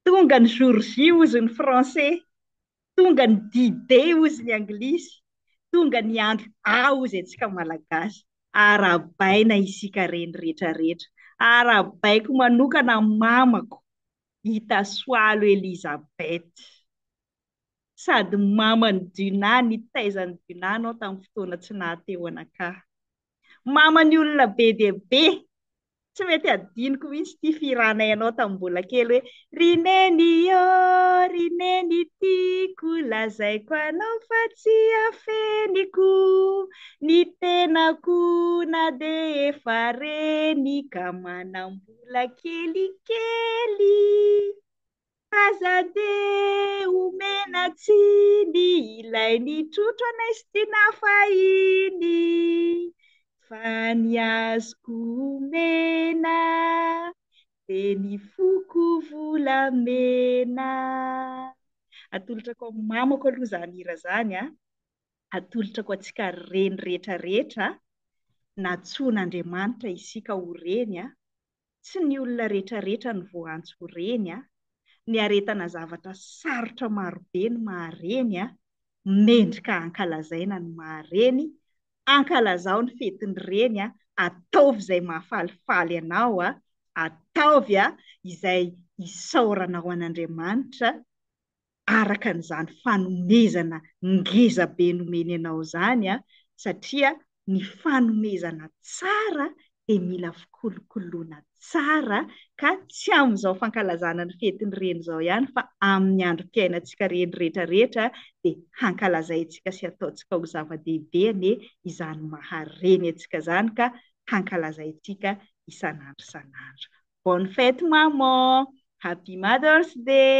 Tonga ny jour J hozy ny français, tonga ny D-Day hozy ny anglisy, tonga ny andro A hozy antsika malagasy. Arahabaina isika reny rehetrarehetra. Arahabaiko manokana mamako, Hitasoalo Elisabeth. Sady maman'i Duna, nitaizan'i Duna anao tamin'ny fotoana tsy nahateo anakahy. Maman'ny olona be dia be. Tsy mety adinoko mihitsy ity fihiranay anao tamin'ny mbola kely hoe Ry Neny ô, ry Neny tiako, lazaiko anao fa tsy afeniko ny tenako na dia efa reny ka manam-bola kelikely. Aza dia omena tsiny ilay nitrotro anay sy tiana fahiny fa ny azoko omena dia ny foko volamena. Atolotrako amin'ny mamako aloha izany hira izany a. Atolotrako antsika reny rehetra rehetra, nantsoin'Andriamanitra isika ho reny a. Tsy ny olona rehetra rehetra no voaantso ho reny a! Niaretana zavatra sarotra marobe ny maha reny a! Mendrika ankalazaina ny maha reny, ankalazao ny fetin'ny reny a! Ataovy izay mahafalifaly anao a! Ataovy a izay isaoranao an'Andriamanitra araka an'izany fanomezana ngeza be nomeny anao izany an, satria ny fanomezana tsara dia mila fikolokoloana tsara ka tsy amin'izao fankalazana ny fetin'ny reny izao ihany fa amin'ny androm-piainantsika reny rehetra rehetra dia hankalazaintsika sy ataontsika ho zava-dehibe anie izany maha reny antsika izany ka hankalazaintsika isan'andro isan'andro. Bonne fête maman! Happy Mother's Day!